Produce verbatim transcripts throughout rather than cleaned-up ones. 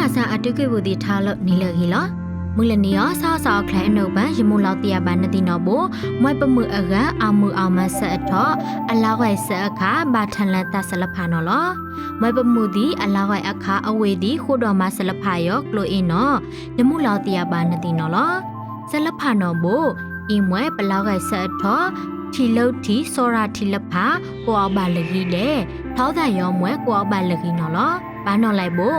Sukuna sa atuki budi thalo ni lagi lo. Mula ni yo sa sa oklai no ban yemu lau tia ban na ti no bo, moi pemu aga amu ama sa atho, alau gai sa akha ba than la ta sa la pha no lo. Moi pemu di alau gai akha awe di khudo ma sa la pha yo klo i no, yemu lau tia ban na ti no lo. Sa la pha no bo, i moi palau gai sa atho, thi lau thi sora thi la pha, ko au ba lagi de, thau da yo moi ko au ba lagi no lo. Ba no lai bo,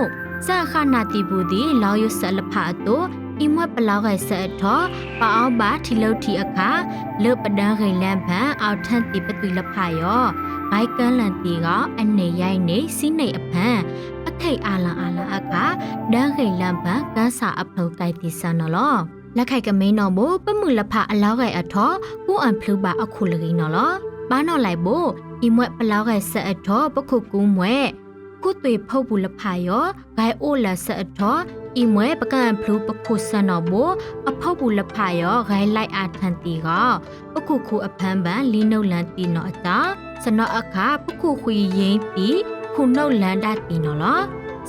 sa kha na ti budi lau yo sa la pha ato, i moi palau gai sa atho, pa au ba thi lau thi akha, le pa dang gai lam pha, au than ti pa tui la pha yo. Gai kan lan ti gao, an ne yai ne, si ne apha. Athai alang alang akha, dang gai lam pha, kan sa apha kai ti sa no lo. La khai ka me no bo, pemu la pha alau gai atho, ku an phlu ba akhu lagi no lo. Ba no lai bo, i moi palau gai sa atho, pa khu ku moi. Khu tui phau bu la pha yo, gai o la sa atho, i moi pa kan an phlu pa khu sa no bo, aphau bu la pha yo, gai lai a than ti gao. Pa khu khu aphan ba, li no lan ti no ata, sa no akha, pa khu khu yeng ti, khu no lan da ti no lo.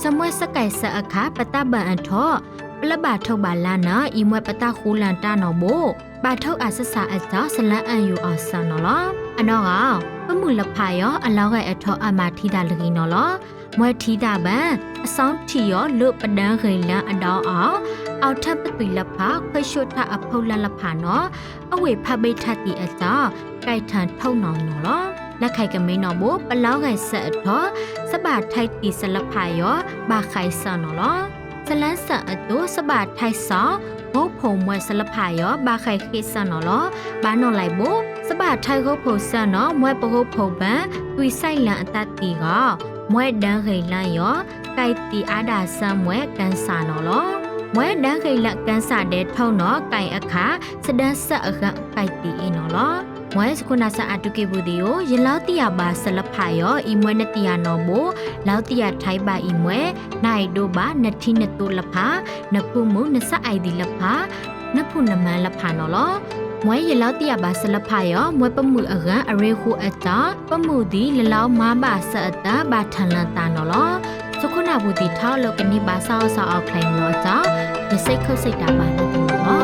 Sa moi sa kai sa akha, pa ta ba atho, Pala ba thok ba la na, i moi pa ta khu lan ta no bo. Ba thok a sa sa a sa sa la an yu a sa no lo. Ano ga, pemu la pha yo, alau gai atho ama thi da lagi no lo. Moi thi da ba, asong thi yo, le pa dang gai la adao a. Au than pa tui la pha, khoi sho tha aphau la la pha no. Awe pha bai tha ti ata, kai than thau no no lo. La khai ka me no bo, palau gai sa atho, sa ba thai ti sa la pha yo, ba khai sa no lo. Sa lan sa ato, sa ba thai sa, ho pho moi sa la pha yo, ba khai khi sa no lo. Ba no lai bo, sa ba thai ho pho sa no, moi pa ho pho ba, tui sai lan ata ti ga. Moi dang gai la yo, kai ti ada sa moi kan sa no lo. Moi dang gai la kan sa de thau no, kai akha, sa dang sa akha, kai ti i no lo. Moi sukuna sa atuki budi yo, ya lau ti ya ba sa la pha yo, i moi na ti ya no bo, lau ti ya thai ba i moi, na i do ba, na thi na tu la pha, na phu mu, na sa ai di la pha, na phu na ma la pha no lo. Moi ya lau ti ya ba sa la pha yo, moi pemu aga, are hu ata, pemu di la lau ma ba sa ata, ba than la ta no lo. Sukuna budi thau lo kani ba sa sa au klai no ata, ya sai khau sai ta ba na ti no lo.